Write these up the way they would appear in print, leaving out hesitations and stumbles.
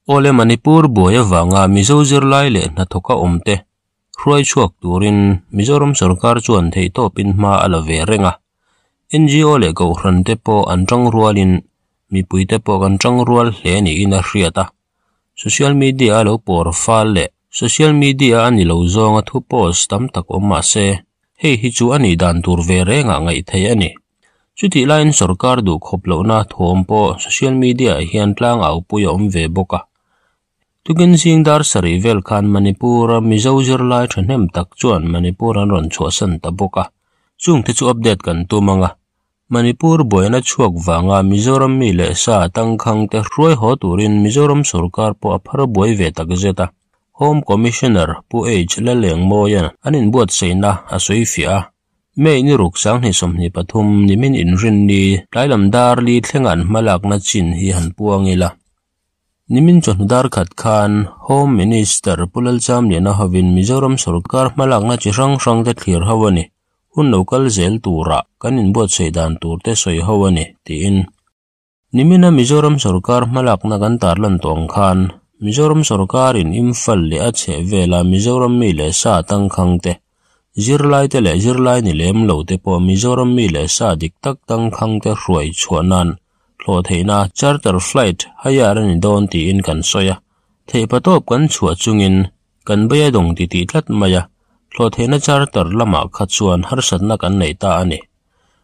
Awle Manipur buai avanga Mizo zirlai leh hnathawka awmte hruai chhuak turin Mizoram sorkar chuan theihtawpin hma a la ve reng a. NGO leh Kohhran te pawh an tangrualin mipuite pawh kan tangrual hle niin a hriat a. Social media a lo pawr fal leh social media a ni lo zawnga thu post tam tak awm mah se hei hi chu a nih dan tur ve rengah ngaih theih a ni. Chutih laiin sorkar duh khawp lohna thawm pawh social media ah hian tlang aupui a awm ve bawk a. Tukin zing dar sarih vel khan Manipur-a Mizo zirlai thahnem tak chuan Manipur an rawn chhuahsan ta bawk a. Chungte chu update kan tum ang a. Manipur buaina chhuak vanga Mizoram mi leh sa tangkhangte hruai haw turin Mizoram sorkar pawh a phar buai ve takzet a. Home Commissioner Pu H Lalengmawia'n an inbuatsaihna a sawifiah a. May ni ruk 2023 nimin inrinni tlailam dar li thlenga an hmalakna chin hi han puang ila. Nimin chawhnu dar khat khan Home Minister Pu Lalchamliana hovin Mizoram sorkar hmalakna chi hrang hrangte thlir ho a ni, hun lo kal zel turah kan inbuatsaih dan turte sawi ho a ni, tiin. Nimina Mizoram sorkar hmalakna kan tarlan tawh ang khan Mizoram sorkarin Imphal leh a chhehvela Mizoram mi leh sa tangkhangte, zirlaite leh zirlai ni lem lote pawh Mizoram mi leh sa dik tak tangkhangte hruai chhuah nan thlawh theihna charter flight hire a ni dawn tiin kan sawi a. Theihpatawp kan chhuah chungin kan bei a dawng titih tlat mai a, thlawh theihna charter lamah kha chuan harsatna kan nei ta a ni.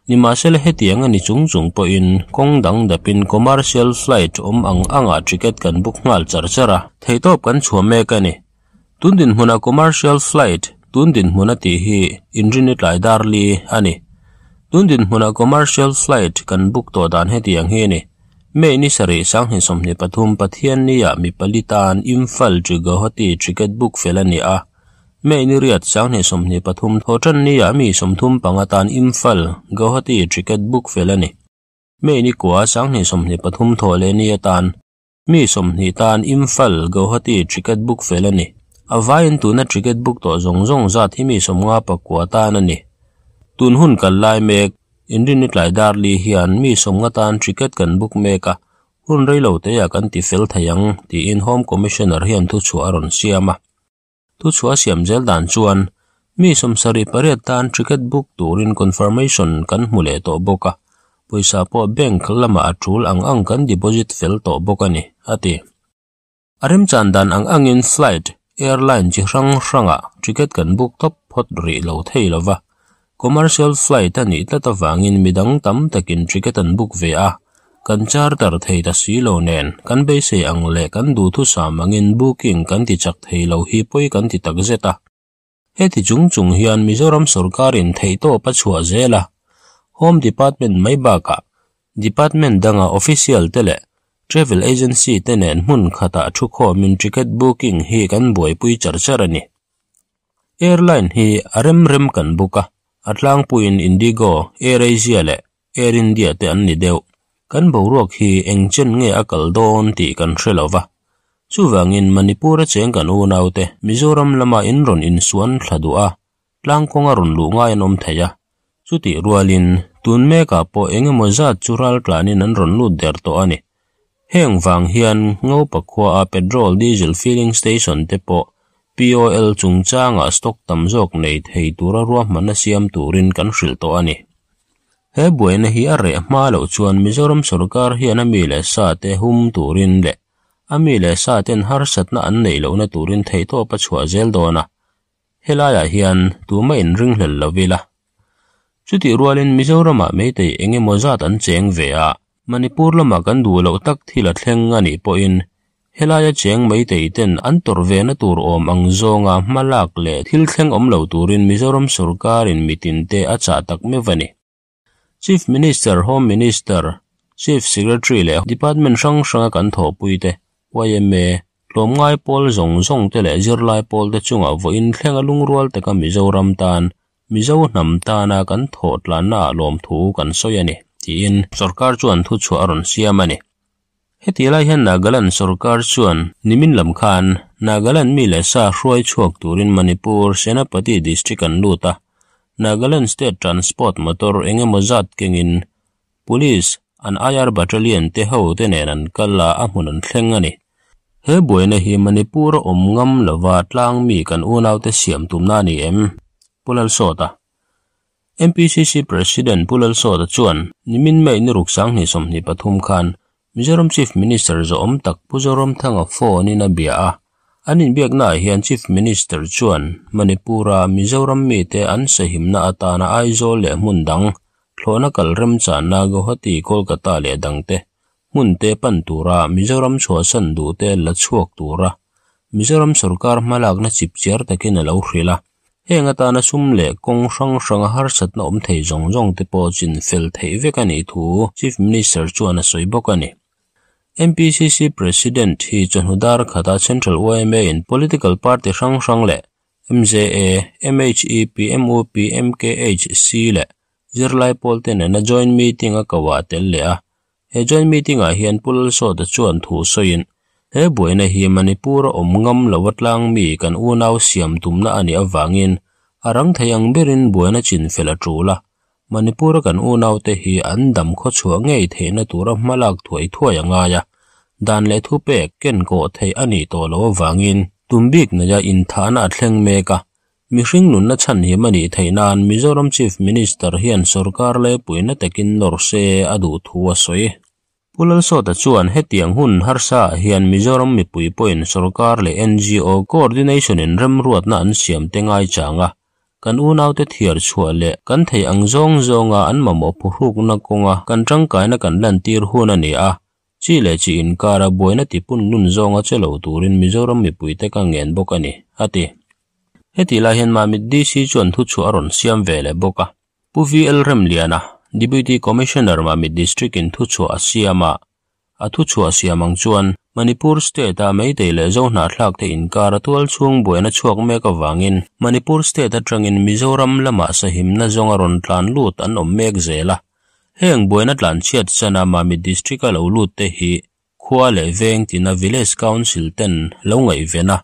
Nimahsela hetiang a ni chung chung pawhin kawng dang dapin commercial flight awm ang angah ticket kan book nghal char char a, theihtawp kan chhuah mek a ni. Tun dinhmuna commercial flight tun dinhmun a tih hi inrini tlai dar li a ni. Tun dinhmuna commercial flight kan book tawh dan hetiang hi a ni. May ni sarih 2023 Pathiannia mi pali tan Imphal to Guwahati ticket book fel a ni a. May ni riat 2023 thawhtan nia mi 35 tan Imphal, Guwahati ticket book fel a ni. May ni kua 2023 thawh leh ni atan mi 20 tan Imphal, Guwahati ticket book fel a ni. A vaiin tuna ticket book tawh zawng zawng zat hi mi 59 tan a ni. Tun hun kal lai mek inrini tlai dar li hian mi 50 tan ticket kan book mek a hun reilo te ah kan ti fel thei ang tiin Home Commissioner hian thu chhuah a rawn siam a. Thu chhuah siam zel dan chuan mi 78 tan ticket book turin confirmation kan hmu leh tawh bawk a. Pawisa pawh bank lama a tul ang ang kan deposit fel tawh bawk a ni a ti. A remchan dan ang angin flight airline chi hrang hranga ticket kan book top phawt rih lo thei lova. Commercial flight a nih tlat avangin midang tam takin ticket an book ve a. Kan charter thei ta si lo nen kan beisei ang leh kan duh thu sam angin booking kan ti chak thei lo hi pawi kan ti tak zet a. Heti chung chung hian Mizoram sorkarin theihtawp a chhuah zel a. Home Department mai bakah Department danga official te leh travel agency te nen hmun khatah thu khawmin ticket booking hi kan buaipui char char a ni. Airline hi a rem rem kan book a, a tlangpuiin Indigo, AirAsia leh Air India te an ni deuh. Kan boruak hi eng chen nge a kal dawn tih kan hre lova. Chuvangin Manipur a cheng kan unau te Mizoram lama in rawn insuan thla duh a, tlangkawnga rawn luh ngai an awm thei a. Chutih rualin tun mekah pawh engemaw zat chu ral tlanin an rawn lut der tawh a ni. Heng vang hian Ngopa khua a petrol diesel filling station te pawh POL chungchangah stock tam zawk nei thei tura ruahmanna siam turin kan hrilh tawh a ni. He buaina hi a reh hma loh chuan Mizoram sorkar hian a mi leh sa te hum turin leh a mi leh sa ten harsatna an neih lohna turin theihtawp a chhuah zel dawn a. Helaiah hian tuma inringhlel lo ila. Chutih rualin Mizoramah meitei engemaw zat an cheng ve a, Manipur lama kan duh loh tak thil a thleng a nih pawhin helaia cheng meitei ten an tawrh ve na tur awm ang zawnga hmalak leh thil thleng awm lo turin Mizoram sorkarin mitin te a chah tak meuh a ni. Chief Minister, Home Minister, Chief Secretary leh Department hrang hranga kan thawhpui te, YMA, tlawmngai pawl zawng zawng te leh zirlai pawl te chungah vawiin thlenga lungrual taka Mizoram tan, Mizo hnam tana kan thawh tlanna ah lawmthu kan sawi a ni, tiin sorkar chuan thu chhuah a rawn siam a ni. Heti lai hian Nagaland sorkar chuan nimin lam khan Nagaland mi leh sa hruai chhuak turin Manipur Senapati district an lut a, Nagaland state transport motor engemaw zat kengin Police an IR battalion te ho te nen an kal a, a hmun an thleng a ni. He buaina hi Manipur-a awm ngam lova tlang mi kan unaute siam tumna a ni em? Pu Lalsawta. MPCC President Pu Lalsawta chuan nimin May ni ruk 2023 khan Mizoram Chief Minister zawhawm tak Pu Zoramthanga phone in a bia a. An inbiaknaah hian Chief Minister chuan Manipur-a Mizoram mite an sahimna atana Aizawl leh hmun dang thlawhna kal remchanna Guwahati, Kolkata leh dangte hmunte pan tura Mizoram chhuahsan duhte la chhuak tura Mizoram sorkar hmalakna chipchiar takin a lo hrilh a. Heng atana sum leh kawng hrang hranga harsatna awm thei zawng zawng te pawh chin fel theih vek a nih thu Chief Minister chuan a sawi bawk a ni. MPCC President hi chawhnu dar khata Central yma in political party hrang hrang leh MJA, MHEP, MUP, MKHC leh zirlai pawl te nena joint meeting a ko ah tel leh a. He joint meeting ah hian Pu Lalsawta chuan thu sawiin, He buaina hi Manipur a awm ngam lo a tlang mi kan unau siam tumna a nih avangin a rang thei ang berin buaina chin fel a tul a. Manipur a kan unaute hi an dam khawchhuah ngei theihna tura hmalak thuai thuai a ngai a, dan leh thupek ken kawh theih a nih tawh loh avangin tum bik neia inthahna a thleng mek a. Mihring nunna chhanhim a nih theih nan Mizoram Chief Minister hian sorkar laipuina takin nawr se a duh thu a sawi. Pu Lalsawta chuan hetiang hun harsa ah hian Mizoram mipui pawhin sorkar leh ngo coordination in remruatna an siam te ngaichang a, kan unaute thiar chhuah leh kan theih ang zawng zawnga an mamawh phuhrukna kawnga kan tangkaina kan lantir hun a ni a, Chi leh chi inkara buaina tipun lun zawnga che lo turin Mizoram mipuite ka ngen bawk a ni, a ti. Hetih lai hian Mamit DC chuan thuchhuah a rawn siam ve leh bawk a. Pu VL Remliana, Deputy Commissioner Mamit District in thuchhuah a siam a. A thuchhuah siam ang chuan Manipur State-a Meitei leh Zohnahthlak te inkara tualchhung buaina chhuak mek avangin Manipur State atangin Mizoram lamah sahimna zawnga rawn tlan lut an awm mek zel a. Heng buaina tlanchhiat chana Mamit District-a lo lut te hi khua leh veng tina Village Council ten lo ngaihven a,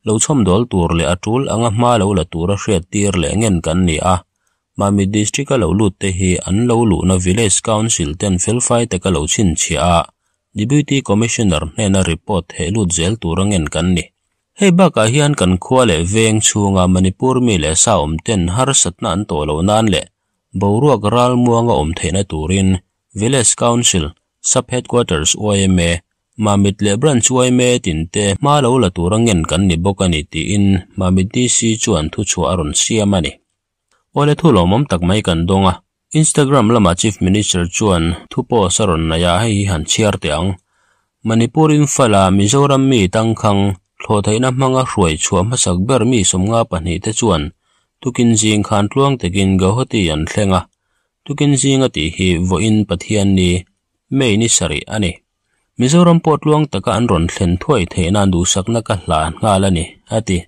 lo chhawmdawl tur leh a tul anga hma lo la tura hriattir leh ngen kan ni a. Mamit District-a lo lut te hi an lo luhna Village Council ten felfai taka lo chhinchhiah a, Deputy Commissioner hnena report theh lut zel tura ngen kan ni. Hei bakah hian kan khua leh veng chhunga Manipur mi leh sa awm ten harsatna an tawh loh nan leh Boruak ralmuanga awm theihna turin Village Council, Sub Headquarters yma, Mamit leh Branch yma tinte hma lo la tura ngen kan ni bawk a ni tiin Mamit DC chuan thuchhuah a rawn siam a ni. Awle thu lawmawm tak mai kan dawng a, Instagram lamah Chief Minister chuan thu post a rawn nei a, hei hi han chhiar teh ang. Manipur Imphal-a Mizoram mi tangkhang thlawh theihna hmanga hruai chhuah hmasak ber mi 52 te chuan Tukin zing khan tluang takin Guwahati an thleng a, tukin zing a tih hi vawiin Pathianni, May ni sarih a ni. Mizoram pawh tluang taka an rawn thlen thuai theih nan duhsakna ka hla nghal a ni, a ti.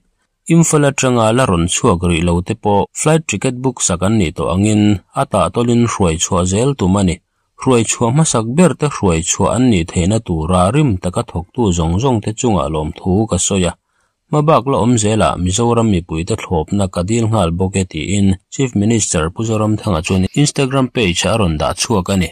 Imphal atanga la rawn chhuak rih lo te pawh flight ticket book sak an nih tawh angin a tahtawlin hruai chhuah zel tum a ni. Hruai chhuah hmasak ber te hruai chhuah an nih theihna tura rim taka thawktu zawng zawng te chungah lawmthu ka sawi a. Hmabak la awm zelah Mizoram mipuite thlawpna ka dil nghal bawk e tiin Chief Minister Pu Zoramthanga chuan Instagram page a rawn dah chhuak a ni.